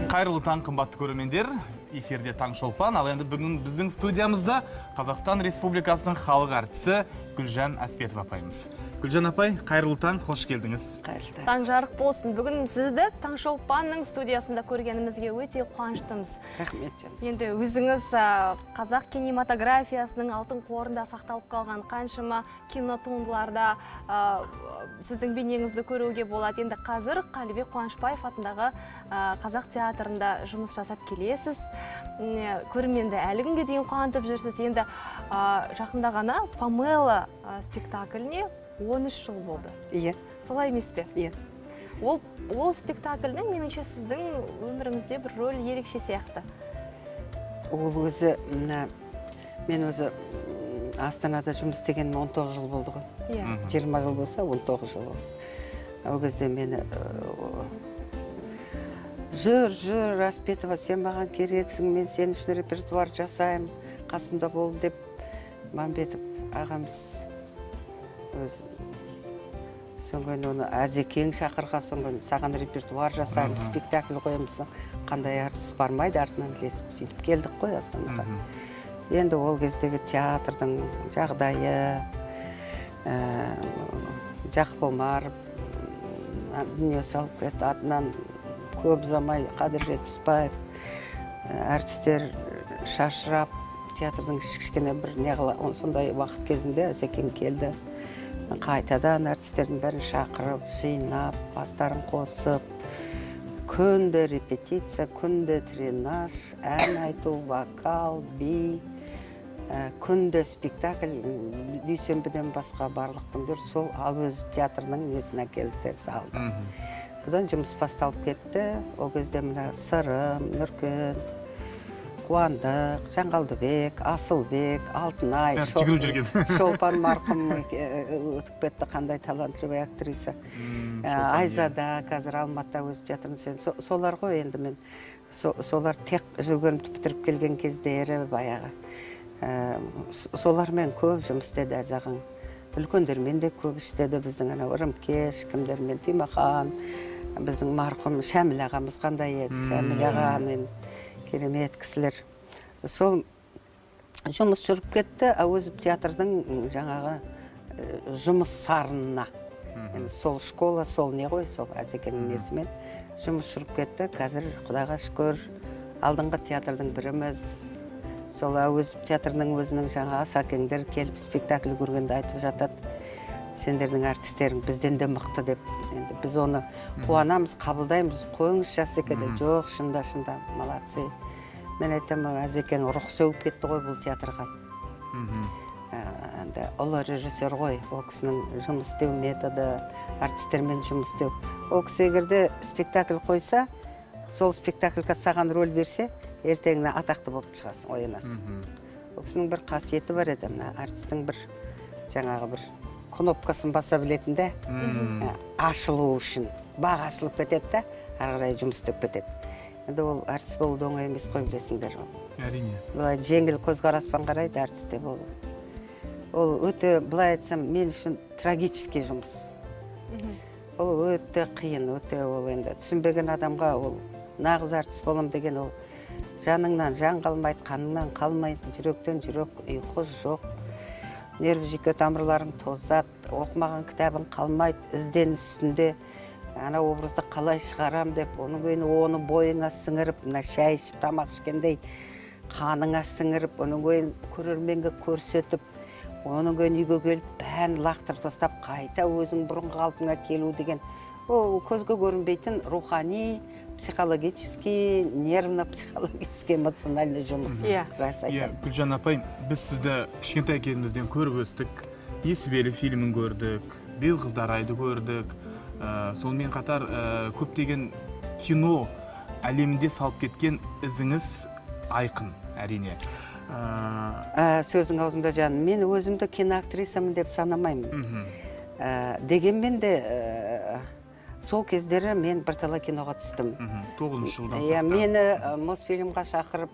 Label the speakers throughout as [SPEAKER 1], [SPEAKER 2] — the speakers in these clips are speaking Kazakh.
[SPEAKER 1] Қайырлы таң, қымбатты көрермендер. Эфирде Таң Шолпан. Ал енді бүгін біздің студиямызда Қазақстан Республикасының халық әртісі Гүлжан Әспетова апайымыз. Гүлжан апай, қайырлы таң, қош келдіңіз.
[SPEAKER 2] Қайырлы таң.
[SPEAKER 3] Таң жарық болсын. Бүгін сізді Таң Шолпанның студиясында көргенімізге өте қуаныштымыз.
[SPEAKER 2] Рахмет, жаным.
[SPEAKER 3] Енді өзіңіз қазақ кинематографиясының алтын қорында сақталып қалған қаншама кинотуындыларда сіздің бейнеңізді көруге болады. Енді қазір Қалібек Қуанышбаев атындағы қазақ театрында жұмыс жасап келесіз. Көрерменді әлі күнге дейін қуантып жүрсіз. Енді жақында ғана Памела спектакліне 13 жыл болды.
[SPEAKER 2] Иә.
[SPEAKER 3] Солай емес пе?
[SPEAKER 2] Иә.
[SPEAKER 3] Ол спектакльдің меніңше сіздің өміріңізде бір рөл ерекше сияқты.
[SPEAKER 2] Ол өзі, мына, мен өзі Астанада жұмыс істегеніме 19 жыл болды ғой.
[SPEAKER 3] Иә.
[SPEAKER 2] 20 жыл болса, 19 жыл болса. Ол кезде мені жүр, жүр, Әспетова, сен маған керексің, мен сен үшін репертуар жасаймын, қасымда бол деп Мамбетов ағамыз өз соңғы оны Әзекең шақырған, соңғы саған репертуар жасаймыз, спектакль қоямыз, қандай әртіс бармайды артынан ілесіп, сөйтіп келдік қой Астанаға. Енді ол кездегі театрдың жағдайы, Жақып Омаров дүние салып кетті, атынан көп ұзамай Қадыр Жетпісбаев, әртістер шашырап, театрдың кішкене бір не қыла, сондай уақыт кезінде Әзекең келді. Қайтадан әртістердің бәрін шақырып, жинап, бастарын қосып, күнде репетиция, күнде тренаж, ән айту, вокал, би, күнде спектакль, дүйсенбіден басқа барлық күндер сол Әуезов театрының несіне әкелді де салды. Содан жұмыс басталып кетті. Ол кезде мына Сырым, Нұркен, Қуандық, Жанғалдыбек, Асылбек, Алтынай,
[SPEAKER 1] Бәрі жүгіріп жүрген.
[SPEAKER 2] Шолпан марқұм өтіп кетті, қандай талантливый актриса.
[SPEAKER 1] Шолпан,
[SPEAKER 2] Айзада қазір Алматыда өсіп жатырмын сен. Солар ғой енді мен. Солар тек жүргенімді бітіріп келген кездері баяғы. Солармен көп жұмыс істеді Әзағың. Үлкендермен де көп істеді, біздің анау Ырымкеш, кімдермен, Тұймахан, біздің марқұм Шәміл ағамыз қандай еді, Шәміл аға мен керемет кісілер. Сол жұмыс жүріп кетті, Әуезов театрдың жаңағы жұмыс сарынына. Енді сол школа, сол не ғой, сол Әзекеңнің несімен жұмыс жүріп кетті. Қазір Құдайға шүкір, алдыңғы театрдың біріміз. Сол Әуезов театрының өзінің жаңа Асакеңдер келіп спектакль көргенде айтып жатады, сендердің әртістерің бізден де мықты деп. Енді біз оны қуанамыз, қабылдаймыз, қойыңызшы Асеке деп. Жоқ, шында, шында, молодцы. Мен айтамын, Әзекең рух сеуіп кетті ғой бұл театрға. Енді ұлы режиссер ғой, ол кісінің жұмыс істеу методы, әртістермен жұмыс істеу. Ол кісі егер де спектакль қойса, сол спектакльға саған роль берсе, ертеңіне атақты болып шығасың, оянасың. Ол кісінің бір қасиеті бар еді, мына әртістің бір жаңағы бір кнопкасын баса білетін де, ашылу үшін. Бақ ашылып кетеді де, ары қарай жұмыс істеп кетеді. Енді ол әртіс болу да оңай емес қой, білесіңдер ол.
[SPEAKER 1] Әрине.
[SPEAKER 2] Былай жеңіл көзқараспен қарайды әртіс те болу. Ол өте, былай айтсам, мен үшін трагический жұмыс. Ол өте қиын, өте ол енді түсінбеген адамға ол нағыз әртіс болам деген ол жаныңнан жан қалмайды, қаныңнан қалмайды, жүректен жүрек, ұйқы жоқ. Нерв жүйке тамырларың тозады, оқымаған кітабың қалмайды, ізденіс үстінде ана образды қалай шығарам деп, оның кейін оны бойыңа сіңіріп, мына шай ішіп, тамақ ішкендей қаныңа сіңіріп, оның кейін көрерменге көрсетіп, оның кейін үйге келіп бәрін лақтырып тастап, қайта өзің бұрынғы қалпыңа келу деген ол көзге көрінбейтін рухани, психологический, нервно-психологический, эмоциональный жұмыс. Рас айтамын.
[SPEAKER 1] Гүлжан апай, біз сізді кішкентай кезімізден көріп өстік. Есібелі фильмін көрдік, Бел қыздар айды көрдік. Сонымен қатар көптеген кино әлемінде салып кеткен ізіңіз айқын, әрине.
[SPEAKER 2] Сөзің аузымда, жаным. Мен өзімді киноактрисамын деп санамаймын. Дегенмен де сол кездері мен бірталай киноға түстім.
[SPEAKER 1] Тоғызыншы жылдан
[SPEAKER 2] Иә,
[SPEAKER 1] сақтап.
[SPEAKER 2] мені Мосфильмға шақырып,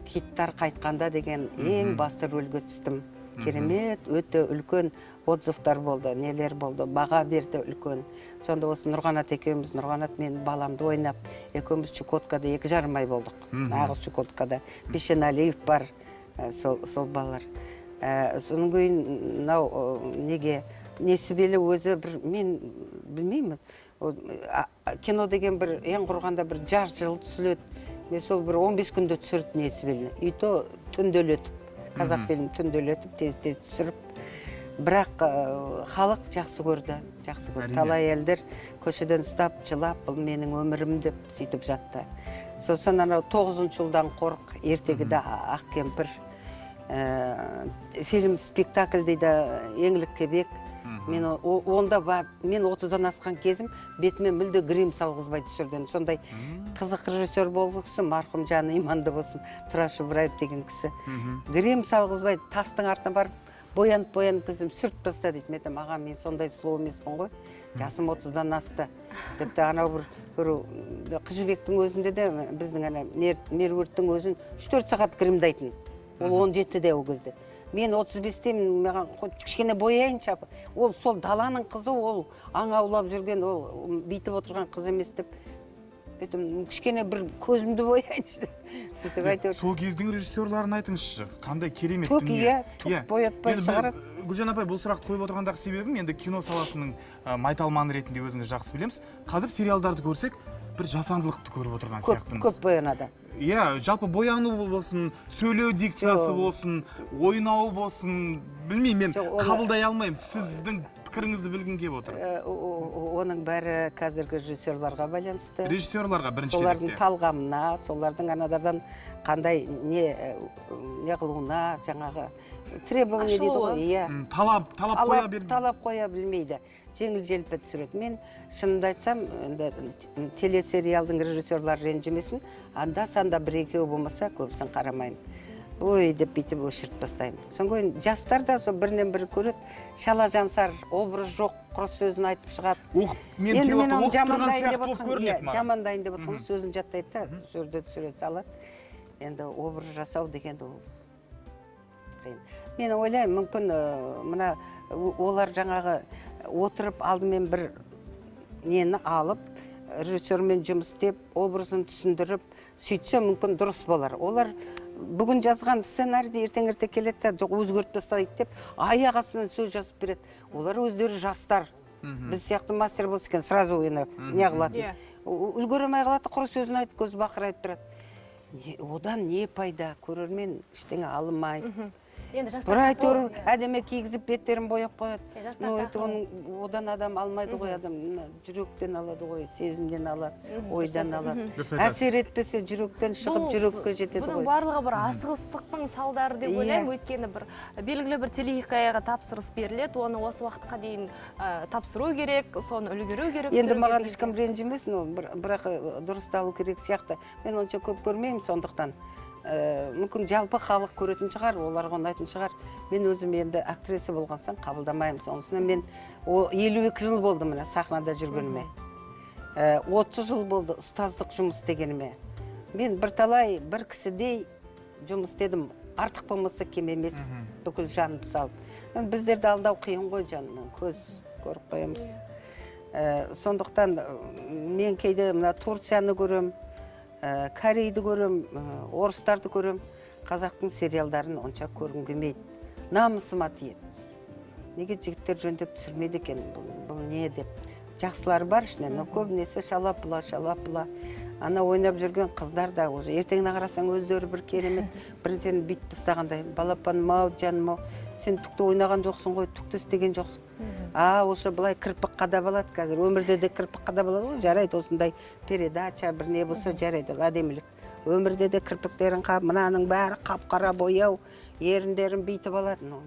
[SPEAKER 2] киттар қайтқанда деген ең басты рөлге түстім. Керемет, өте үлкен отзывтар болды, нелер болды, баға берді үлкен. Сонда осы Нұрғанат екеуміз, Нұрғанат мен баламды ойнап, екеуміз Чукоткада 2,5 ай болдық. Нағыз Чукоткада. Бишеналиев бар, сол балалар. Содан кейін мынау неге Несібелі өзі бір, мен білмеймін, кино деген бір ең құрғанда бір жарты жыл түсіледі. Мен сол бір 15 күнде түсірді Несібеліні. И то түнделетіп, қазақ фильм түнделетіп, тез-тез түсіріп. Бірақ халық жақсы көрді, жақсы көрді. Талай елдер көшеден ұстап, жылап, бұл менің өмірім деп сөйтіп жатты. Сосын анау 9-шы жылдан қорқ, ертегіде Ақ кемпір, фильм спектакль дейді Еңлік Кебек. Мен онда мен 30-дан асқан кезім бетіме мүлде грим салғызбай түсірдім. Сондай қызық режиссер болды кісі, марқұм жаны иманды болсын, Тұраш Ыбыраев деген кісі. Грим салғызбай тастың артына барып боянып боянып кезім сүртіп таста дейді. Мен айтамын, аға, мен сондай сұлу емеспін ғой, жасым 30-дан асты. Тіпті анау бір Қыз Жібектің өзінде де біздің ана Меруерттің өзін 3-4 сағат гримдайтын. Ол 17-де ол кезде. Мен 35-темін, маған кішкене бояйыншы апа. Ол сол даланың қызы, ол аң аулап жүрген, ол бүйтіп отырған қыз емес деп. Өйтім, кішкене бір көзімді бояйыншы деп. Сөйтіп әйтеуір.
[SPEAKER 1] Сол кездің режиссерларын айтыңызшы, қандай керемет
[SPEAKER 2] Түк,
[SPEAKER 1] дүние.
[SPEAKER 2] иә, түк боятпай шығарады.
[SPEAKER 1] Гүлжан апай, бұл сұрақты қойып отырғандағы себебім, енді кино саласының майталманы ретінде өзіңіз жақсы білеміз. Қазір сериалдарды көрсек, бір жасандылықты көріп отырған сияқтымыз.
[SPEAKER 2] Көп боянады.
[SPEAKER 1] Иә, жалпы бояну болсын, сөйлеу дикциясы болсын, ойнау болсын, білмеймін, мен қабылдай алмаймын. Сіздің пікіріңізді білгім келіп отыр.
[SPEAKER 2] Оның бәрі қазіргі режиссерларға байланысты.
[SPEAKER 1] Режиссерларға бірінші
[SPEAKER 2] Солардың
[SPEAKER 1] кезекте.
[SPEAKER 2] талғамына, солардың анадардан қандай не қылуына, жаңағы требование дейді ғой, иә.
[SPEAKER 1] Талап қоя бермейді.
[SPEAKER 2] Талап қоя білмейді. Жеңіл желпі түсіреді. Мен шынымды айтсам, енді телесериалдың режиссерлары ренжімесін, анда-санда бір-екеуі болмаса көбісін қарамаймын. Ой деп бүйтіп өшіріп тастаймын. Содан кейін жастар да сол бірінен бірі көреді. Шала жансар, образ жоқ, құр сөзін айтып шығады.
[SPEAKER 1] Мен
[SPEAKER 2] Енді мен оны
[SPEAKER 1] оқып тұрған
[SPEAKER 2] жамандайын
[SPEAKER 1] сияқты
[SPEAKER 2] деп
[SPEAKER 1] болып
[SPEAKER 2] отқан,
[SPEAKER 1] көрінеді
[SPEAKER 2] иә,
[SPEAKER 1] маған.
[SPEAKER 2] жамандайын деп отқан сөзін жаттайды да, сол жерде түсіре салады. Енді образ жасау деген ол қиын. Мен ойлаймын, мүмкін мына олар жаңағы отырып алдымен бір нені алып, режиссермен жұмыс істеп, образын түсіндіріп, сөйтсе мүмкін дұрыс болар. Олар бүгін жазған сценарийді ертең ерте келеді де, өзгертіп тастайды деп, аяқ астынан сөз жазып береді. Олар өздері жастар. Біз сияқты мастер болса екен, сразу енді не қылатын. Үлгере алмай қалады, құр сөзін айтып, көзі бақырайып тұрады. Одан не пайда? Көрермен ештеңе алмайды.
[SPEAKER 4] Енді жастар
[SPEAKER 2] Бір әйтеуір
[SPEAKER 4] тақырыбы,
[SPEAKER 2] әдемі кигізіп беттерін бояп қояды.
[SPEAKER 4] Жастар
[SPEAKER 2] Но это
[SPEAKER 4] тақырыбы.
[SPEAKER 2] одан адам алмайды ғой, адам мына жүректен алады ғой, сезімден алады, ойдан алады.
[SPEAKER 1] Дұрыс айтасыз.
[SPEAKER 2] Әсер етпесе жүректен шығып жүрекке жетеді
[SPEAKER 3] Бұның
[SPEAKER 2] ғой.
[SPEAKER 3] барлығы бір асығыстықтың салдары деп ойлаймын, өйткені бір белгілі бір телехикаяға тапсырыс беріледі, оны осы уақытқа дейін тапсыру керек, соны үлгеру керек.
[SPEAKER 2] Енді
[SPEAKER 3] түсіруге
[SPEAKER 2] маған
[SPEAKER 3] деген
[SPEAKER 2] ешкім ренжімесін, ол бірақ дұрысталу керек сияқты. Мен онша көп көрмеймін, сондықтан. Мүмкін жалпы халық көретін шығар, оларға ұнайтын шығар. Мен өзім енді актриса болған соң қабылдамаймын. Сонысына мен 52 жыл болды міне сахнада жүргеніме. 30 жыл болды ұстаздық жұмыс істегеніме. Мен бірталай бір кісідей жұмыс істедім. Артық болмаса кем емес, бүкіл жанымды салып. Енді біздерді алдау қиын ғой жаным, көз көріп қоямыз. Сондықтан мен кейде мына Турцияны көрем, Корейді көрем, орыстарды көрем, қазақтың сериалдарын онша көргім келмейді. Намысыма тиеді. Неге жігіттер жөндеп түсірмейді екен, бұл не деп. Жақсылары бар ішінен, но көбінесе шала-пұла, шала-пұла. Ана ойнап жүрген қыздар да уже ертеңіне қарасаң өздері бір керемет, бірден бүйтіп тастағандай, балапаным ау, жаным ау, сен түкті ойнаған жоқсың ғой, түкті істеген жоқсың. А, осы былай кірпік қадап алады қазір, өмірде де кірпік қадап алады ғой, жарайды, осындай передача бір не болса жарайды, ол әдемілік. Өмірде де кірпіктерін қап, мынаның бәрі қап-қара бояу, еріндерін бүйтіп алады.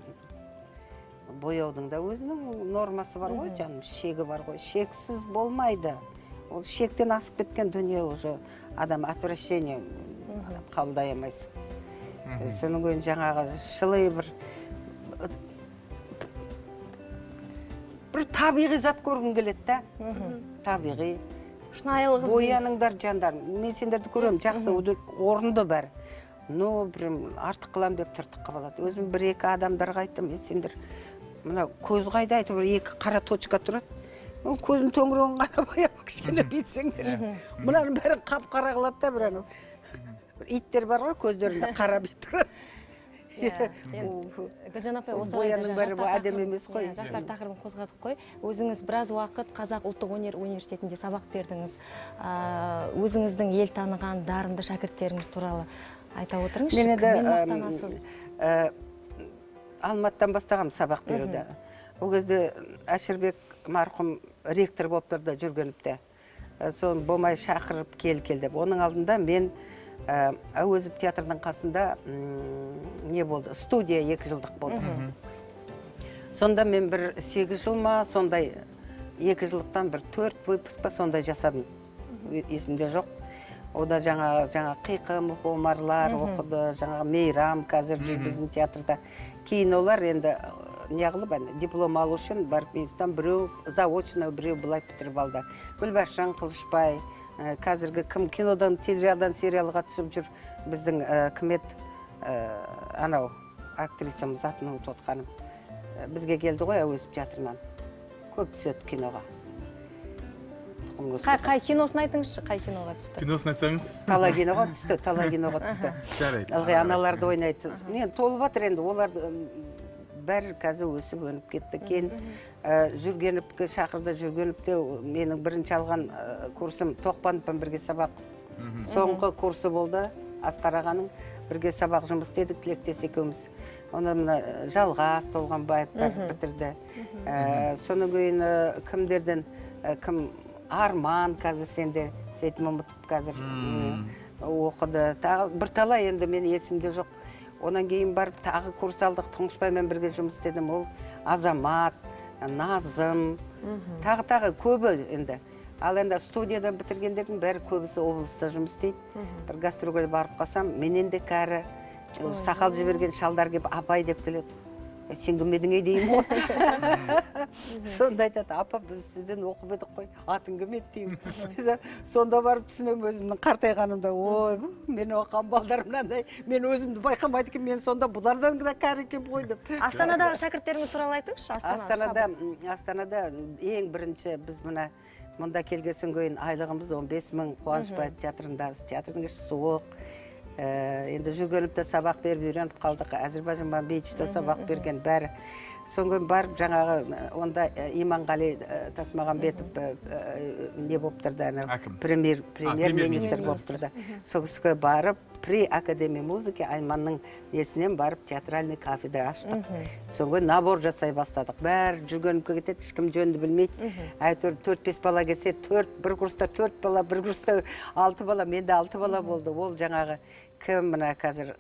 [SPEAKER 2] Бояудың да өзінің нормасы бар ғой, жаным, шегі бар ғой, шексіз болмайды. Ол шектен асып кеткен дүние уже адам отвращение, адам қабылдай алмайсың. Соның кейін жаңағы шылай бір табиғи зат көргім келеді да. Табиғи.
[SPEAKER 3] Шынайылық іздейсіз.
[SPEAKER 2] Бояныңдар жандарым. Мен сендерді көремін, жақсы, орынды бәрі. Но бір артық қылам деп тыртық қылып алады. Өзім бір-екі адамдарға айттым, сендер мына көз қайда, әйтеуір екі қара точка тұрады. Көздің төңірегін ғана бояп кішкене бүйтсеңдер. Мынаның бәрін қап-қара қылады да, бір анау иттер бар ғой, көздерінде қара бүйтіп тұрады.
[SPEAKER 4] Гүлжан апай, осы
[SPEAKER 2] бояның бәрі әдемі емес қой.
[SPEAKER 4] Жастар тақырыбын қозғадық қой. Өзіңіз біраз уақыт Қазақ ұлттық өнер университетінде сабақ бердіңіз. Өзіңіздің ел таныған дарынды шәкірттеріңіз туралы айта отырыңызшы.
[SPEAKER 2] Мен енді
[SPEAKER 4] кіммен мақтанасыз?
[SPEAKER 2] Алматыдан бастағам сабақ беруді. Ол кезде Әшірбек марқұм ректор болып тұрды Жүргеновте. Соны болмай шақырып кел деп. Оның алдында мен Әуезов театрының қасында не болды? Студия 2 жылдық болды. Сонда мен бір 8 жыл ма, сондай 2 жылдықтан бір 4 выпуск па сондай жасадым. Есімде жоқ. Ода жаңа Қиқымов Омарлар оқыды, жаңа Мейрам қазір жүр біздің театрда. Кейін олар енді не қылып, диплом алу үшін барып институттан біреу заочно, біреу былай бітіріп алды. Гүлбаршын Қылышбай, қазіргі кім кинодан, сериалдан сериалға түсіп жүр, біздің кім еді, анау актрисамыз, атын ұмытып отқаным. Бізге келді ғой Әуезов театрынан. Көп түседі киноға.
[SPEAKER 4] Қай киносын айтыңызшы, қай киноға түсті?
[SPEAKER 1] Киносын айтсаңыз?
[SPEAKER 2] Талай киноға түсті, талай киноға түсті. Ылғи аналарды ойнайды. Мен толып жатыр енді, оларды бәрі қазір өсіп өніп кетті. Кейін Жүргеновке шақырды, Жүргеновте менің бірінші алған курсым Тоқпановпен бірге сабақ. Соңғы курсы болды Асқар ағаның. Бірге сабақ жұмыс істедік, тілектес екеуміз. Оны мына Жалғас Толғанбаевтар бітірді. Содан кейін кімдерден, кім Арман қазір сенде, Сейтмамытов қазір оқыды. Тағы бірталай енді мен есімде жоқ. Онан кейін барып тағы курс алдық, Тұңғышбаймен бірге жұмыс істедім. Ол Азамат, Назым, тағы-тағы көбі енді. Ал енді студиядан бітіргендердің бәрі көбісі облыста жұмыс істейді. Бір гастрольге барып қалсам, менен де кәрі, сақал жіберген шалдар келіп апай деп келеді. Сен кім едің ей деймін ғой. Сонда айтады, апа біз сізден оқып едік қой, атың кім еді деймін. Сонда барып түсінемін өзімнің қартайғанымда, ой, мен оқыған балдар мынандай, мен өзімді байқамайды екен, мен сонда бұлардан да кәрі екен ғой деп.
[SPEAKER 4] Астанадағы шәкірттеріңіз туралы айтыңызшы.
[SPEAKER 2] Астанада ең бірінші біз мына мұнда келгесін кейін айлығымыз 15 мың, Қуанышбаев театрында, театрдың іші суық. Енді Жүргеновте сабақ беріп үйреніп қалдық, Әзірбайжан Бейчте сабақ берген бәрі. Содан барып жаңағы онда Иманғали Тасмағамбетов не болып тұрды, премьер-министр болып тұрды. Сол кісіге барып, при Академия музыки Айманның несінен барып театральный кафедра аштық. Содан набор жасай бастадық. Бәрі Жүргеновке кетеді, ешкім жөнді білмейді. Әйтеуір 4-5 бала келсе, бір курста 4 бала, бір курста 6 бала, менде 6 бала болды. Ол жаңағы кім мына қазір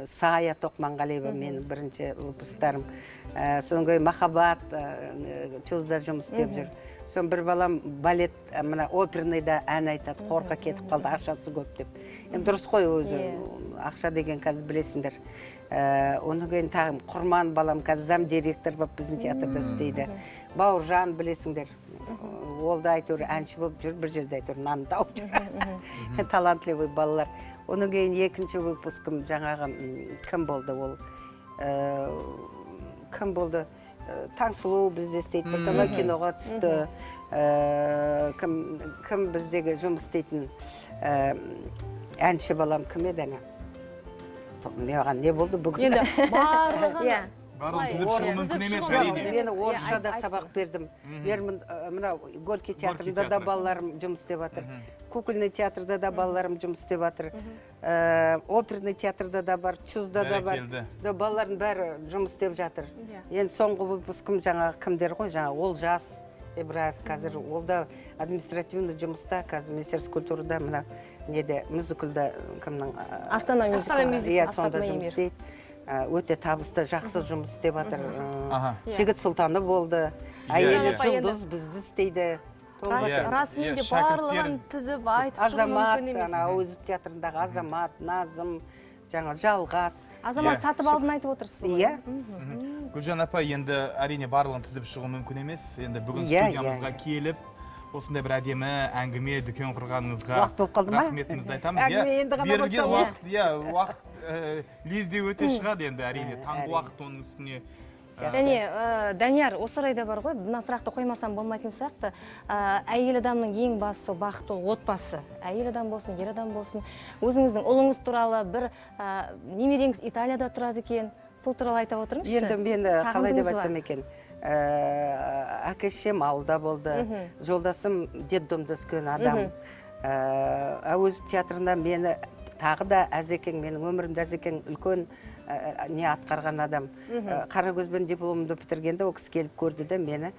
[SPEAKER 2] Сая Тоқманғалиева менің бірінші выпусктарым. Содан кейін Махаббат ЧОЗда жұмыс істеп жүр. Содан бір балам балет, мына оперныйда ән айтады, қорға кетіп қалды, ақшасы көп деп. Енді дұрыс қой өзі, ақша деген қазір білесіңдер. Одан кейін тағы Құрман балам қазір зам директор болып біздің театрда істейді. Бауыржан білесіңдер. Ол да әйтеуір әнші болып жүр, бір жерде әйтеуір нан тауып жүр. Талантливый балалар. Одан кейін екінші выпускым жаңағы кім болды ол? Кім болды? Таңсұлу бізде істейді, бірталай киноға түсті. Кім біздегі жұмыс істейтін әнші балам кім еді ана? Маған не болды бүгін?
[SPEAKER 3] Енді барлығын
[SPEAKER 1] Барлығын тізіп шығу мүмкін емес әрине.
[SPEAKER 2] Мен орысша да сабақ бердім. Мына Горький театрында да балаларым жұмыс істеп жатыр. Кукольный театрда да балаларым жұмыс істеп жатыр. Оперный театрда да бар, ЧУЗда да бар. Балалардың бәрі жұмыс істеп жатыр. Енді соңғы выпускым жаңағы кімдер ғой, жаңағы Олжас Ибраев қазір, ол да административный жұмыста, қазір Министерство культурада мына неде мюзиклда кімнің
[SPEAKER 4] Астана мюзиклі.
[SPEAKER 2] Иә, сонда жұмыс істейді. Өте табысты, жақсы жұмыс істеп жатыр. Жігіт сұлтаны болды. Әйелі Жұлдыз бізді істейді.
[SPEAKER 3] Расымен де барлығын тізіп айтып шығу мүмкін емес.
[SPEAKER 2] Азамат, Әуезов театрындағы Азамат, Назым, жаңа Жалғас.
[SPEAKER 4] Азамат сатып алдын айтып отырсыз ғой.
[SPEAKER 2] Иә.
[SPEAKER 1] Гүлжан апай, енді әрине барлығын тізіп шығу мүмкін емес. Енді бүгін студиямызға келіп, осындай бір әдемі әңгіме дүкен құрғаныңызға
[SPEAKER 2] уақыт болып қалды ма?
[SPEAKER 1] Рахметімізді айтамыз.
[SPEAKER 2] Әңгіме енді ғана
[SPEAKER 1] берілген уақыт, иә, уақыт Лезде өте шығады енді, әрине, таңғы уақыт, оның үстіне.
[SPEAKER 4] Және Данияр, осы орайда бар ғой, мына сұрақты қоймасам болмайтын сияқты. Әйел адамның ең бастысы бақыт ол отбасы. Әйел адам болсын, ер адам болсын. Өзіңіздің ұлыңыз туралы, бір немереңіз Италияда тұрады екен, сол туралы айта отырыңызшы.
[SPEAKER 2] Енді мен қалай деп айтсам екен, әке шешем ауылда болды, жолдасым детдомда өскен адам. Әуезов театрында мені тағы да Әзекең, менің өмірімде Әзекең үлкен не атқарған адам. Қарагөзбен дипломымды бітіргенде ол кісі келіп көрді де, мені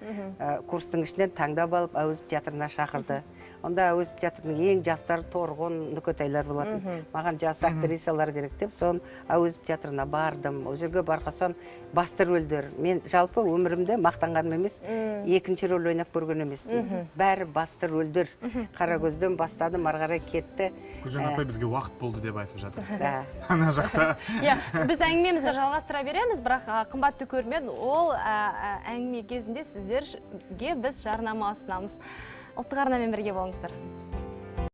[SPEAKER 2] курстың ішінен таңдап алып Әуезов театрына шақырды. Онда Әуезов театрының ең жастары Торғын, Нүкетайлар болатын. Маған жас актрисалар керек деп, сон Әуезов театрына бардым. Ол жерге барған соң басты рөлдер. Мен жалпы өмірімде мақтанғаным емес, екінші рөл ойнап көрген емеспін. Бәрі басты рөлдер. Қарагөзден бастадым, ары қарай кетті.
[SPEAKER 1] Гүлжан апай бізге уақыт болды деп айтып жатыр. Ана жақта.
[SPEAKER 3] Иә, біз әңгімемізді жалғастыра береміз, бірақ қымбатты көрермен, ол әңгіме кезінде сіздерге біз жарнама ұсынамыз. Ұлттық арнамен бірге болыңыздар.